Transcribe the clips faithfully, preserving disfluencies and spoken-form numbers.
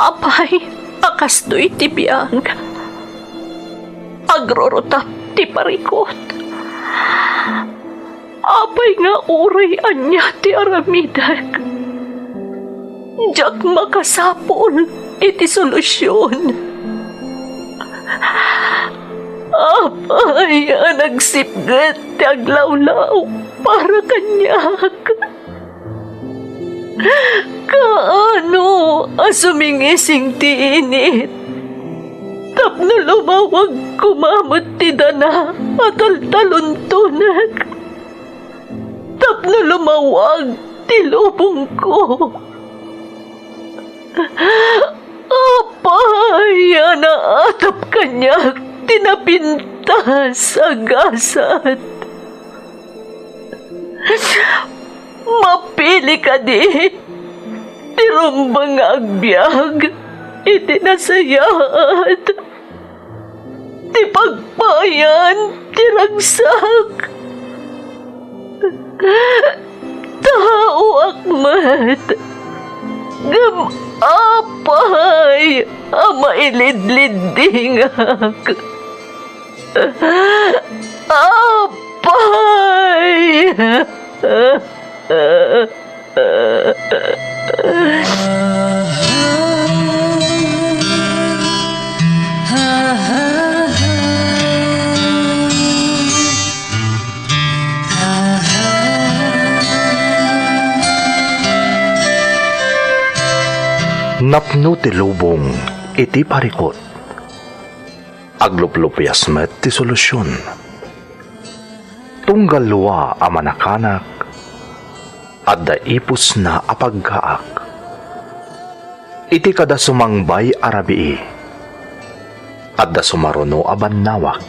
Apay a kastoy ti biag? Agrurutap ti parikut. Apay nga uray ania ti aramidek, diak makasapul iti solusion. Apay a nagsipget ti aglawlaw para kaniak? Kaano a sumingising ti init tapno lumawag koma met ti dana a taltaluntonek? Tapno lumawag ti lubongko. Apay a naatap kaniak ti napintas a gasat? Mapili kadi ti rumbeng nga agbiag iti nasayaat ti pagpayan ti ragsak. Taoak met, ngem apay a mailidliddingak? Apay! Napno ti lubong iti parikut. Agluplupias met ti solusion. Tunggal lua a manakanak, adda ipusna a paggaak. Iti kada sumangbay a rabii, adda sumaruno a bannawak.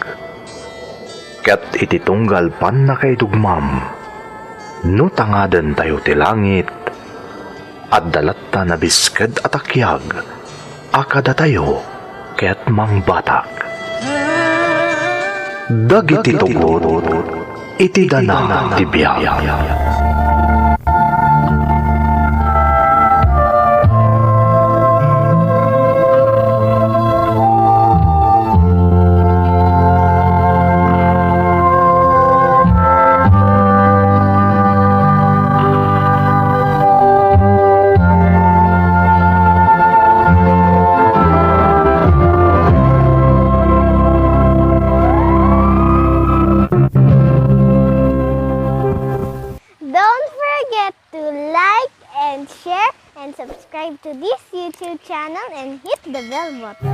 Ket iti tunggal pannakaidugmam, no tangadentayo ti langit, adda latta nabisked a takiag a kadatayo ket mangbatak. Dagiti tugot iti dana ti biag. Don't forget to like and share and subscribe to this YouTube channel and hit the bell button.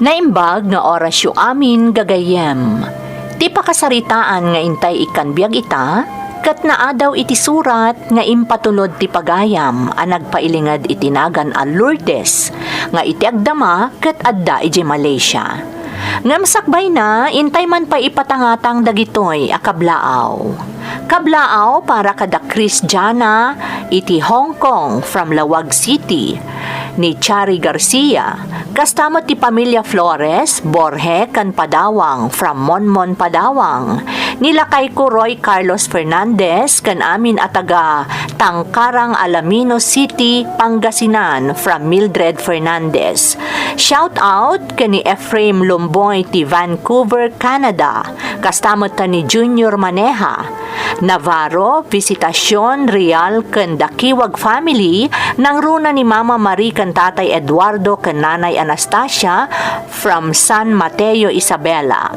Naimbag nga orasyo amin, gagayyem. Ti pakasaritaan nga intay ikkan biag ita, ket naadaw iti surat nga impatulod ti pagayam a nagpailinged iti nagan a Lourdes, nga iti agdama ket adda idiay Malaysia. Ngem sakbayna, intay man pay ipatangatang dagitoy a kablaaw. Kablaaw para kada Chris Jana iti Hong Kong from Laoag City, ni Chari Garcia, kasta met ti pamilia Flores, Borje, ken Padawang from Monmon, Padawang, ni lakayko Roy Carlos Fernandez ken amin a taga Tangkarang, Alaminos City, Pangasinan from Mildred Fernandez. Shout out ken ni Ephraim Lumboy ti Vancouver, Canada, kasta met ni Junior Maneha, Navarro, Visitacion, Real, ken Dakiwag family, nangruna ni Mama Marie ken Tatay Eduardo ken Nanay Anastasia from San Mateo, Isabela.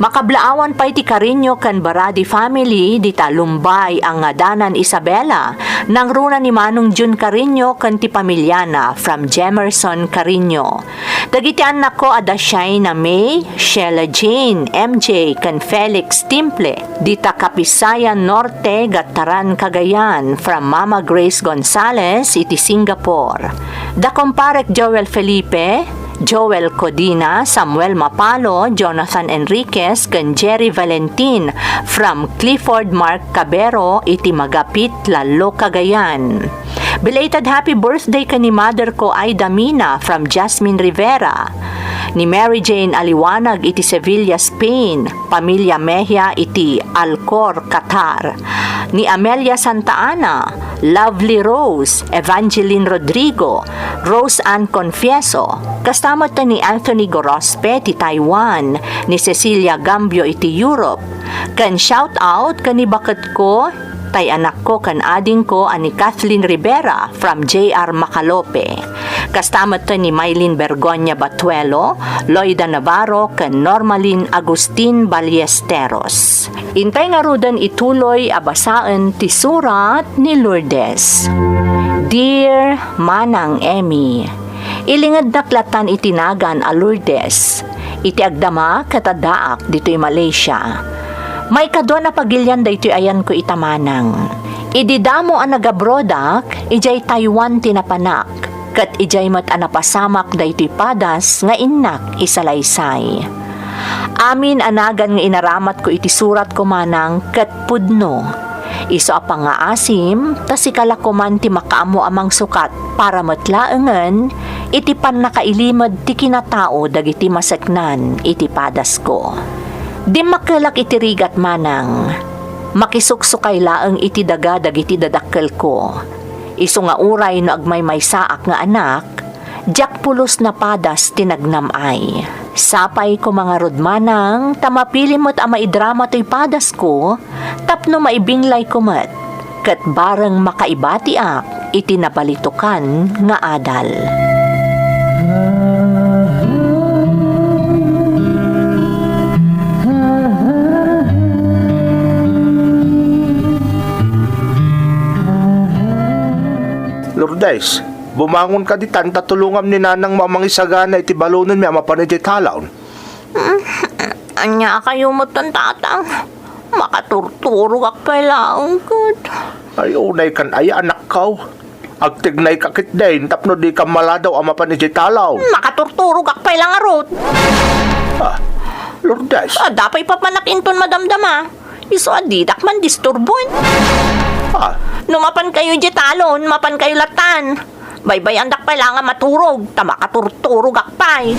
Makablaawan pay ti Carino ken Baradi family dita Lumbay a ngadanan Isabela, nangruna ni Manong Jun Carino ken ti pamiliana from Jemerson Carino. Dagiti annakko a da Shaina May, Sheila Jane, M J, ken Felix Timple, dita Kapisayan Norte, Gataran, Cagayan, from Mama Grace Gonzalez iti Singapore. Da kumparek Joel Felipe, Joel Codina, Samuel Mapalo, Jonathan Enriquez, ken Jerry Valentin, from Clifford Mark Cabero iti Magapit, Lalo, Cagayan. Belated happy birthday ken ni mother ko, Aida Mina, from Jasmine Rivera. ni Mary Jane Aliwanag iti Sevilla, Spain, pamilya Mejia iti Alcor, Qatar, ni Amelia Santa Ana, Lovely Rose, Evangeline Rodrigo, Rose Ann Confieso, kasta met ni Anthony Gorospe ti Taiwan, ni Cecilia Gambio iti Europe, ken shout out ken ni baketko, tay anakko ken adingko a ni Kathleen Rivera from J R Macalope. Kasta met ni Mylene Bergonia Batuelo, Loida Navarro, ken Normalin Agustin Ballesteros. Intay ngaruden ituloy a basaen ti surat ni Lourdes. Dear Manang Emmy, ilingednak latan iti nagan a Lourdes, iti agdama ket addaak ditoy Malaysia. Maikadua a pagilian daytoy ayanko ita, Manang. Idi damo a nagabroadak, idiay Taiwan ti napanak, ket idiay met a napasamak daytoy padas nga innak isalaysay. Amin a nagan nga inaramatko iti suratko, Manang, ket pudno. Isu a pangngaasim, ta sika la koman ti makaammo a mangsukat para met laengen iti pannakailimed ti kinatao dagiti maseknan iti padasko. Dimmakelak iti rigat, Manang. Makisuksukay laeng iti daga dagiti dadakkelko. Isu nga uray no agmaymaysaak nga anak, diak pulos napadas ti nagnam-ay. Sapay koma ngarud, Manang, ta mapili met a maidrama toy padasko tapno maibinglayko met, ket bareng makaibatiak iti nabalitokan nga adal. Lourdes, bumangon ka ditan ta tulongam ni nanangmo a mangisagana iti balonenmi a mapan idiay talaon. Ania kayo metten, Tatang? Makaturturogak pay laeng ket. Ay, unay kan aya, anakko. Agtignay ka ketdin tapno di ka maladaw a mapan idiay talaon. Makaturturogak pay la ngarud. Ah, Lourdes. Adda pay papanak inton madamdama. Isu a didak mandisturbuen. Ah. No mapan kayo idiay talaon, mapan kayo latan. Baybayandak pay la nga maturog, ta makaturturogak pay.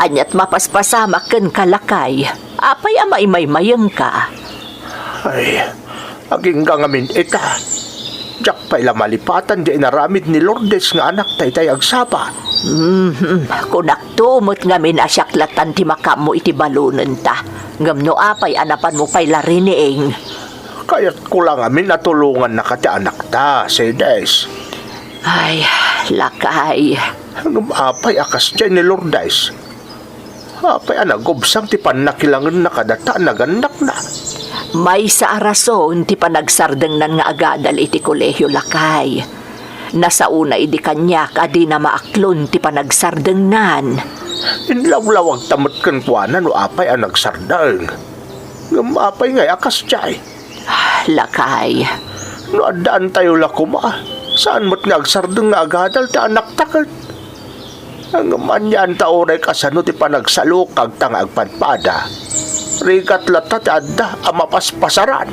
Ania't mapaspasamak kenka, lakay? Apay a maimmaymayengka? Ay, agingga ngamin ita. Diak pay la malipatan ti inaramid ni Lourdes nga anakta itay agsapa. Mhm. Kunakto met ngamin a siak latan ti makaammo iti balonenta. Ngem no apay a napanmo pay la rining? Kayatko la ngamin a tulongannaka ti anakta, Cedes. Ay, lakay. Ngem apay a kasdiay ni Lourdes? Apay a nagubsang ti pannakilangenna kadata a nagannakna? Maysa a rason ti panagsardengnan nga agadal iti kolehio, lakay. Nasaona idi kaniak a dina maaklon ti panagsardengnan. Inlawlawagta met kenkuana no apay a nagsardeng. Ngem apay ngay a kasdiay? Lakay. No addaantayo la koma, saan met nga agsardeng nga agadal ti anakta ket. Ngem anianta uray kasano ti panagsalukagta nga agpadpada? Rigat latta ti adda a mapaspasaran.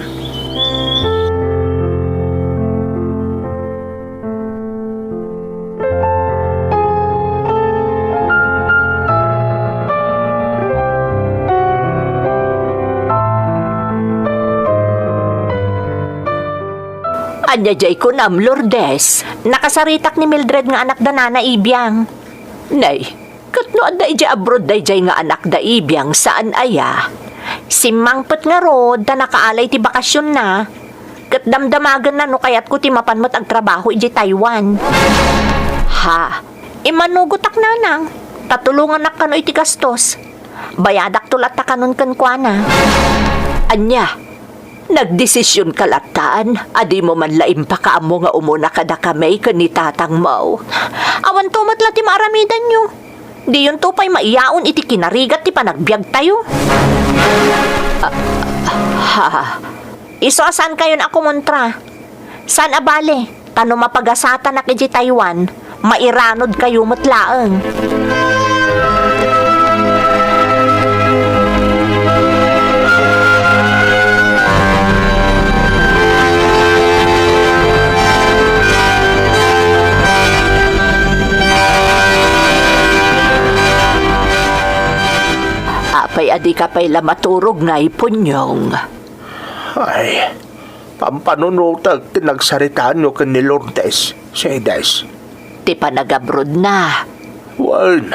Ania jay kunam, Lourdes? Nakasaritak ni Mildred nga anak da Nana Ibiang. Nay, ket no adda idiay abroad dayjay nga anak da Ibiang, saan aya? Simmangpet ngarud ta nakaalay ti bakasionna. Ket damdamagenna no kayatko ti mapan met agtrabaho idiay Taiwan. Ha, immanugotak, Nanang, ta tulongannak kano iti gastos. Bayadakto latta kanon kenkuana. Ania? Nagdesisionka latan a dimo man la impakaammo nga umuna kadakami ken ni tatangmo? Awanto met la ti maaramidanyo. Diyonto pay maiyaon iti kinarigat ti panagbiagtayo. Ah, ha, isu a saankayon a kumontra. Saan a bale, ta no mapagasatanak idiay Taiwan, mairanodkayo met laeng. Pay a dika pay la maturog ngay, Punyong. Ay, pampanunotek ti nagsaritaanyo ken ni Lourdes, Cedes. Ti panagabrodna. Wen,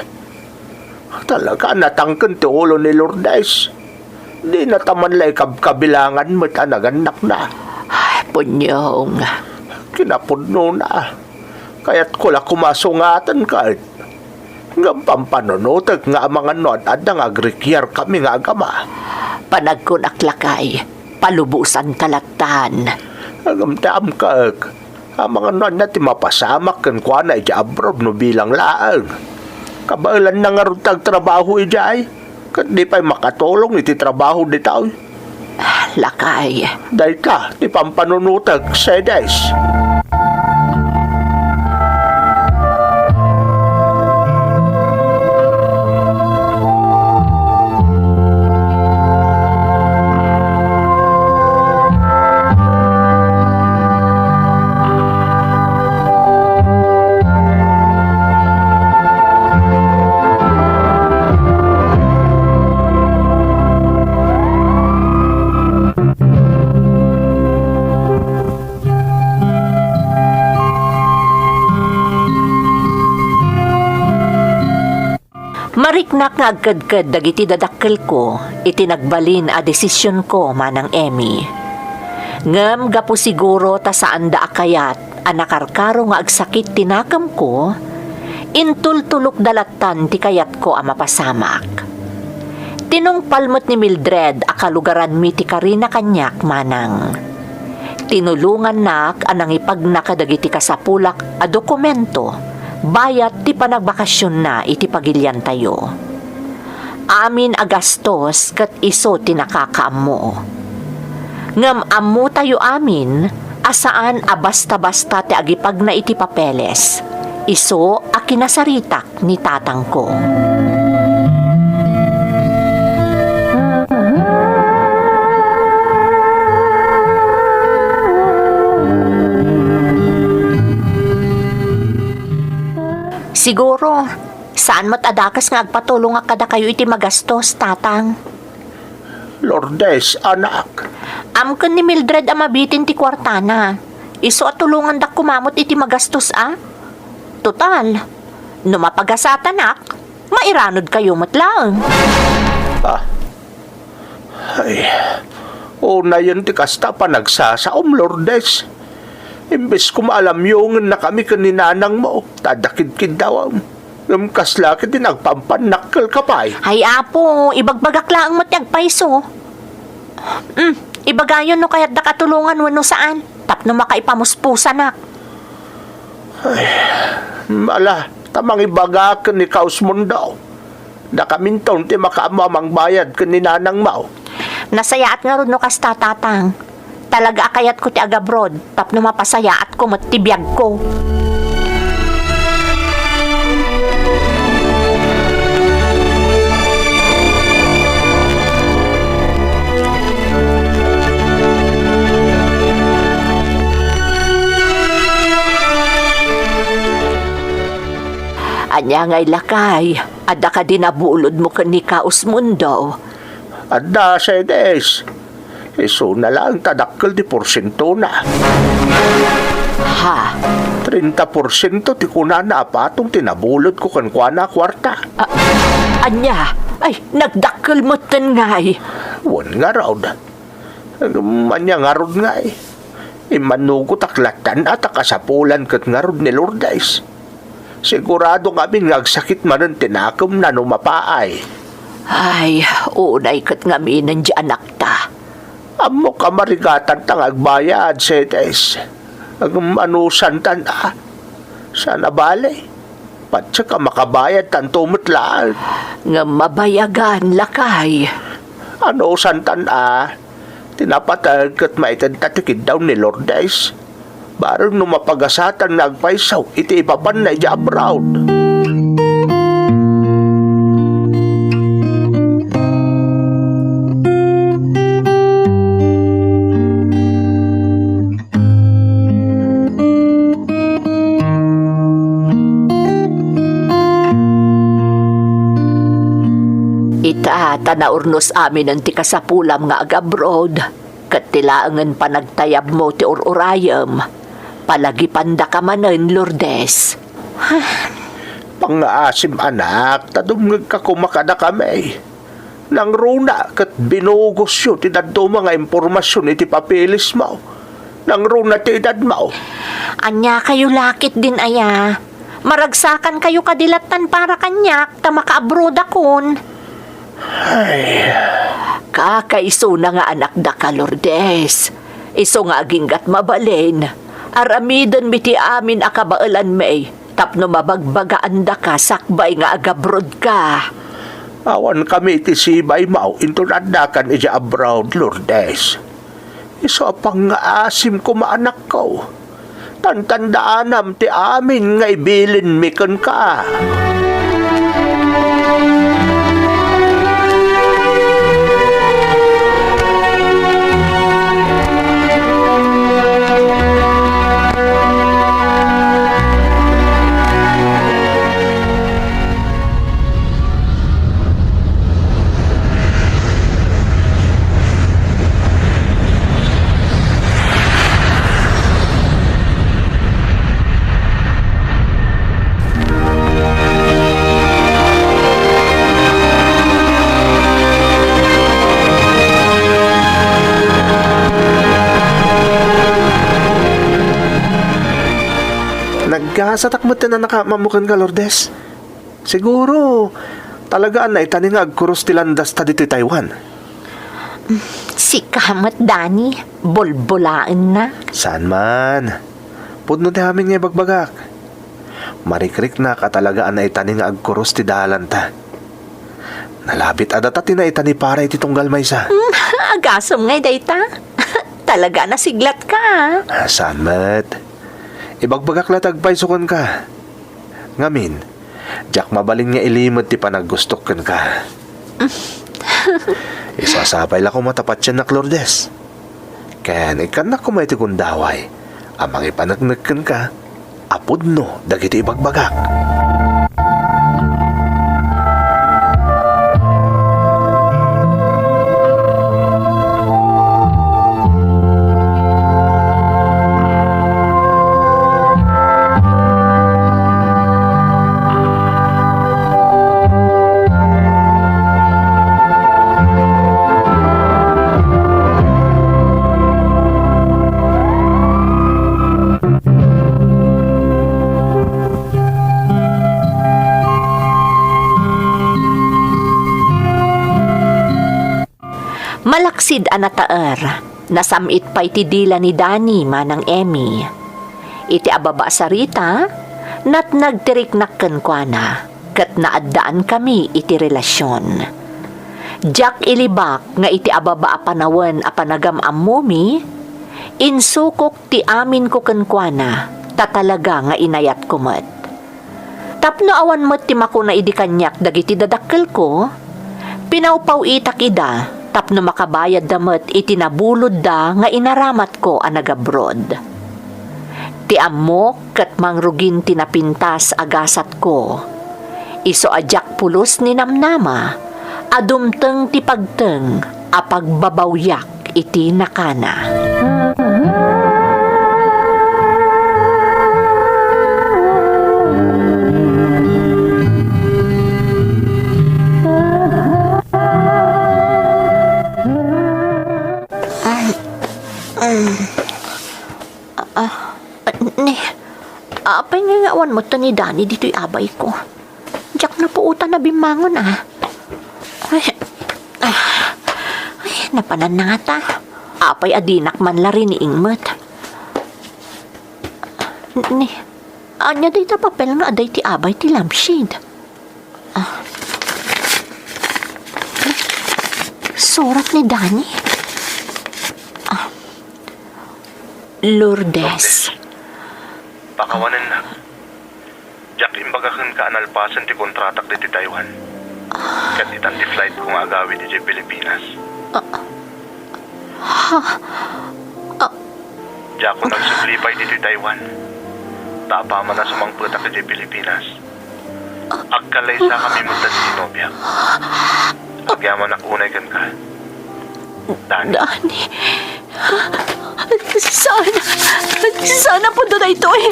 talaga natangken ti ulo ni Lourdes. Dina ta man la ikabkabilangan met a nagannakna. Ay, Punyong. Kinapudnona. Kayatko la koma sungaten ket. Ngem pampanunotek nga amangan no ad-adda nga agrikiarkami nga agama. Panagkunak lakay, palubosanka lattan. Ngem ti amkek, amangan no ania ti mapasamak kenkuana idiay abroad no bilang laeng. Kabaelanna ngarud ti agtrabaho idiay, ket di pay makatulong iti trabaho ditoy. Lakay. Dayta ti pampanunotek, Cedes. Mariknak nga agkedked dagiti dadakkelko iti nagbalin a desisionko, Manang Emmy. Ngem gapu siguro ta saanda a kayat a nakarkaro nga agsakit ti nakemko, intultulokda lattan ti kayatko a mapasamak. Tinungpal met ni Mildred a kalugaranmi ti karina kaniak, Manang. Tinulongannak a nangipagna kadagiti kasapulak a dokumento bayat ti panagbakasionna iti pagiliantayo. Amin a gastos ket isu ti nakakaammo. Ngem ammotayo amin a saan a basta-basta ti agipagna iti papeles, isu a kinasaritak ni tatangko. Siguro, saan met a dakes nga agpatulongak kadakayo iti magastos, Tatang. Lourdes, anak. Amken ni Mildred a mabitin ti kuartana. Isu a tulongandak koma met iti magastos a. Total, no mapagasatanak, mairanudkayo met laeng. Ah. Ay, unayen ti kasta a panagsasaom, Lourdes. Imbes koma a lamyongennakami ken ni nanangmo, ta adda kidkiddawem. Ngem kasla ket ti nagpampannakkelka pay. Ay, Apo, ibagbagak laeng met ti agpayso. Mm, ibagayon no kayatdak a tulongan wenno saan, tapno makaipamuspusanak. Ay, ala, ta mangibagak ken ni Kausmundo. Dakaminton ti makaammo a mangbayad ken ni nanangmo. Nasayaat ngarud no kasta, Tatang. Talaga a kayatko ti agabroad tapno mapasayaatko met ti biagko. Ania ngay, lakay? Adda kadi nabulodmo ken ni Kausmundo? Adda, Cedes. Isuna laeng ta dakkel ti porsientona. Ha? Treinta porsiento ti kunana a patong ti nabulodko kenkuana a kuarta. A-, ania? Ay, nagdakkel metten ngay. Wen ngarud. Ngem ania ngarud ngay? Immanugotak lattan a ta kasapulan ket ngarud ni Lourdes. Sigurado ngamin nga agsakit manen ti nakemna no mapaay. Ay, unay ket ngaminen ti anakta. Ammok a marigatanta nga agbayad, Cedes. Ngem anusantan a. Saan a bale. Patiek a makabayadtanto met laeng. Ngem mabayagan, lakay. Anusantan a. Ti napateg ket maitedta ti kiddaw ni Lourdes. Bareng no mapagasatan nga agpayso iti ipapanna idiay abroad. Ita, Ta naurnos aminen ti kasapulam nga agabroad, ket ti laengen panagtayabmo ti ur-urayem. Palagipandaka manen, Lourdes. Pangngaasim, anak, ta dumngegka koma kadakami. Nangruna ket binugosyo ti dadduma nga impormasion iti papelismo. Nangruna ti edadmo. Ania kayo la ketdin aya? Maragsakankayo kadi lattan para kaniak ta makaabrodakon. Ay. Kakaisuna nga anakdaka, Lourdes. Isu nga aginggat mabalin, aramidenmi ti amin a kabaelanmi tapno mabagbagaandaka sakbay nga agabrodka. Awankami iti sibaymo inton addakan idiay abroad, Lourdes. Isu a pangngaasim koma, anakko. Tantandaanam ti amin nga ibilinmi kenka. Nagkasatak met ti nanakaammo kenka, Lourdes. Siguro, talaga a naitani nga agkurus ti landasta ditoy Taiwan. Sika met, Dani, bulbulaennak. Saan man. Pudno ti amin nga ibagbagak. Marikriknak a talaga a naitani nga agkurus ti dalanta. Nalabit a data ti naitani para iti tunggal maysa. Hmm, agasem ngay dayta. Talaga a nasiglatka, ah. Ah, saan met. Ibagbagak la ti agpayso kenka. Ngamin, diak mabalin nga ilimed ti panaggustok kenka. Isu a sapay la koma ta patiennak, Lourdes. Ken ikkannak koma iti gundaway a mangipaneknek kenka a pudno dagiti ibagbagak. Malaksid a nataer, nasam-it pay ti dila ni Dani manang Emmy. Iti ababa a sarita, natnag ti riknak kenkuana, ket naaddaankami iti relasion. Diak ilibak nga iti ababa a panawen a panagam-ammomi, insukok ti aminko kenkuana, ta talaga nga inayatko met. Tapno awan met ti makuna idi kaniak dagiti dadakkelko, pinawpaw-itak ida tapno makabayadda met iti nabulodda nga inaramatko a nagabroad. Ti ammok ket mangrugin ti napintas a gasatko. Isu a diak pulos ni namnama a dumteng ti pagteng a pagbabawyak iti nakana. Ah, ah, ni, apay nga awan met ni Dani ditoy abayko? Diak napuotan a bimmangon, ah. Ay, ah, ay, napanan na ngata. Apay a dinak man la riniing met? Ni, ania dayta papel nga adda iti abay ti lampshade? Ah. Surat ni Dani? Ah. Lourdes. Lourdes. Pakawanennak. Diak imbaga kenka a nalpasen ti kontratak ditoy Taiwan. Ket itan ti flightko nga agawid idiay Pilipinas. Ah. Ha? Ah. Diakon agsubli pay ditoy Taiwan. Ta apaman a sumangpetak idiay Pilipinas, agkalaysakami met dagiti nobiak. Agyamanak unay kenka. Dani. Dani. Saan? Saan a pudno daytoy?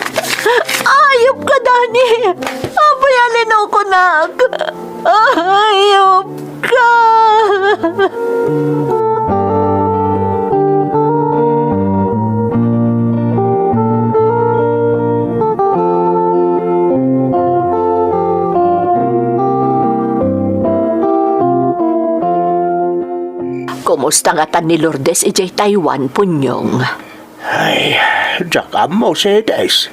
Ayop ka, Dani! Apay a linukonak? Ayop ka! Kumusta ngatan ni Lourdes idiay Taiwan, Punyong? Ay, diak ammo, Sedes.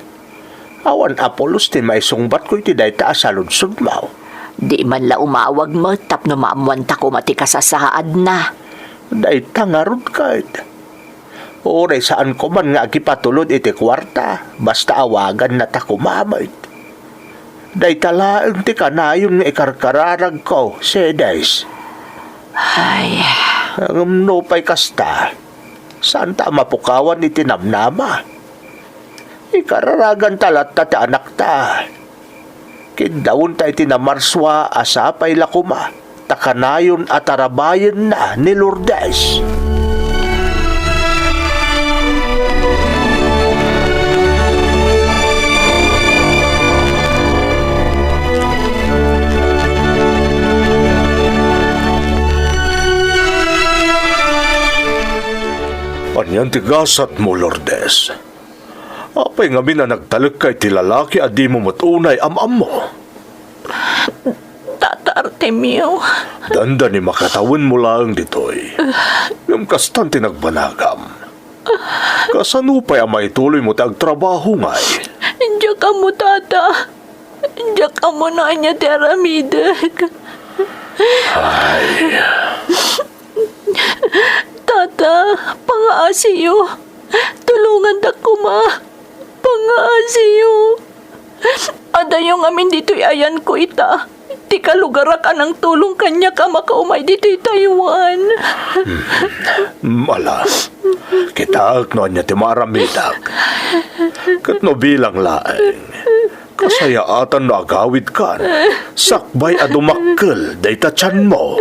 Awan a pulos ti maisungbatko iti dayta a saludsodmo. Di man la umawag met tapno maammuanta koma ti kasasaadna. Dayta ngarud ket. Uray saanko man nga agipatulod iti kuarta, basta awagannata koma met. Dayta laeng ti kanayon nga ikarkararagko, Sedes. Ay. Ngem nupay kasta, saanta a mapukawan iti namnama. Ikararaganta latta ti anakta. Kiddawenta iti namarsua a sapay la koma ta kanayon a tarabayenna ni Lourdes. Anian ti gasatmo, Lourdes? Apay ngamin a nagtalekka iti lalaki a dimo met unay am-ammo? Tata Artemio. Dandani makatawenmo laeng ditoy. Ngem kastan ti nagbanagam. Kasano pay a maituloymo ti agtrabaho ngay? Diak ammo, Tata. Diak ammo no ania ti aramidek. Ay. Tata, pangaasiyo. Tulongandak koma. Pangaasiyo. Adayo ngamin ditoy ayanko ita. Ti kalugarak a nangtulong kaniak a makaumay ditoy Taiwan. Hmm. Ala, kitaek no ania ti maaramidak. Ket no bilang laeng, kasayaatan no agawidkan, sakbay a dumakkel dayta tianmo.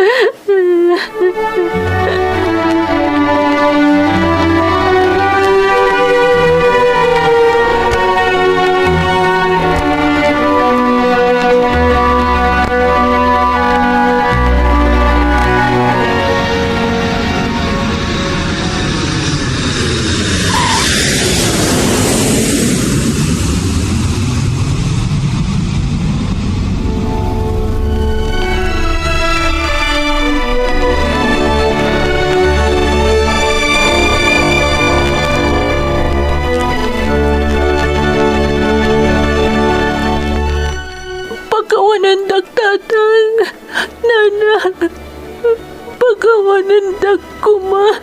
Pakawanendak, Tatang, Nanang. Pakawanendak koma.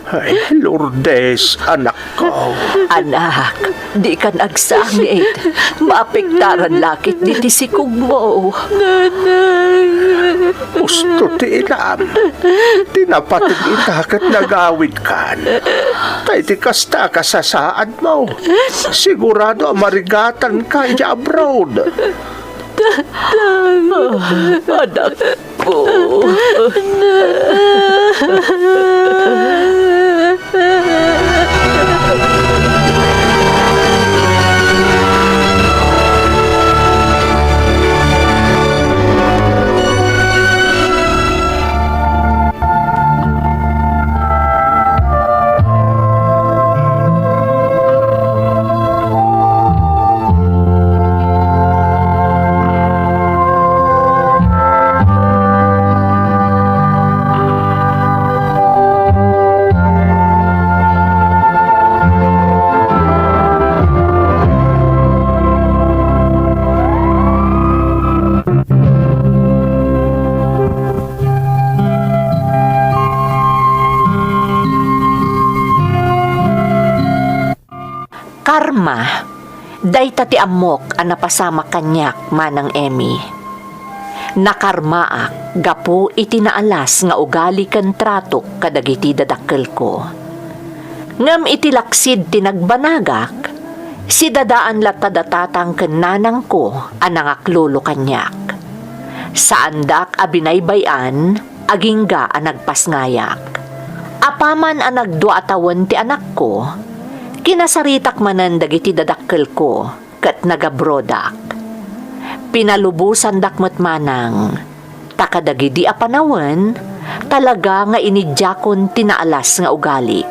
Ay, Lourdes, anakko. Anak, dikan agsangit. Maapektaran la ketdi ti sikogmo. Nanang. Husto ti inam. Ti napateg ita ket nagawidkan. Ta iti kasta a kasasaadmo, sigurado a marigatanka idiay abroad. Tatang. Anakko. Karma, dayta ti ammok a napasamak kaniak, Manang Emmy. Nakarmaak gapu iti naalas nga ugali ken tratok kadagiti dadakkelko. Ngem iti laksid ti nagbanagak, sidadaan latta da tatang ken nanangko a nangaklolo kaniak. Saandak a binaybay-an, agingga a nagpasngayak. Apaman a nagdua a tawen ti anakko, kinasaritak manen dagiti dadakkelko ket nagabrodak. Pinalubosandak met manang, ta kadagidi a panawen, talaga nga inidiakon ti naalas nga ugalik.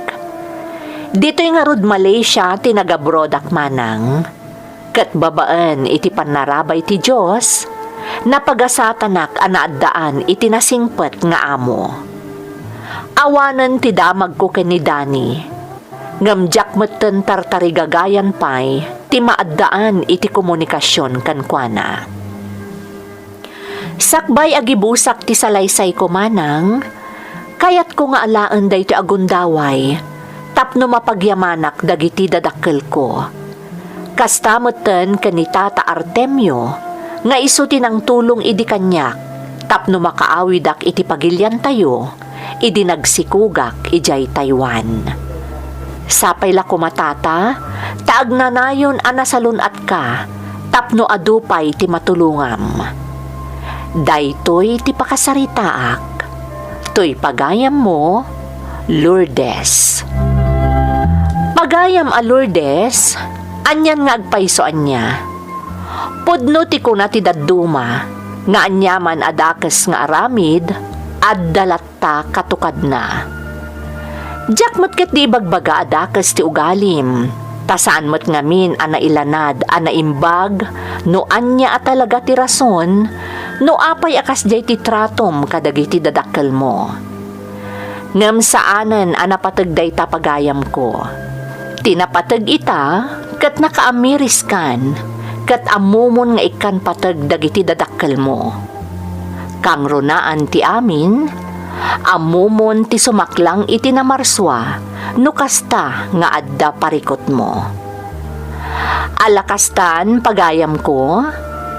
Ditoy ngarud Malaysia ti nagabrodak manang, ket babaen iti pannarabay ti Dios, napagasatanak a naaddaan iti nasingpet nga amo. Awanen ti damagko ken ni Danny, ngem diak metten tartarigagayan pay ti maaddaan iti komunikasion kenkuana. Sakbay a gibusak ti salaysayko manang, kayatko nga alaen daytoy a gundaway tapno mapagyamanak dagiti dadakkelko. Kasta metten ken ni Tata Artemio nga isu ti nangtulong idi kaniak tapno makaawidak iti pagiliantayo idi nagsikogak idiay Taiwan. Sapay la koma, Tata, ta agnanayon a nasalun-atka tapno adu pay ti matulongam. Daytoy ti pakasaritaak. Toy pagayammo, Lourdes. Pagayam a Lourdes, anian nga agpayso ania? Pudno ti kuna ti dadduma nga aniaman a dakes nga aramid, adda latta katukadna. Diak met ketdi ibagbaga a dakes ti ugalim, ta saan met ngamin a nailanad a naimbag no ania a talaga ti rason no apay a kasdiay ti tratom kadagiti dadakkelmo. Ngem saanen a napateg dayta, pagayamko. Ti napateg ita ket nakaamiriskan, ket ammomon nga ikkan pateg dagiti dadakkelmo. Kangrunaan ti amin, ammomon ti sumaklang iti namarsua no kasta nga adda parikutmo. Ala kastan, pagayamko,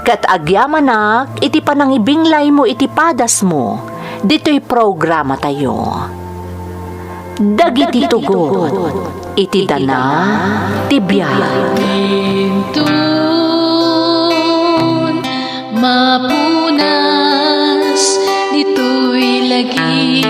ket agyamanak iti panangibinglaymo iti padasmo ditoy programatayo. Dagiti tugot iti dana ti biag. Inton mapunas ditoy lagi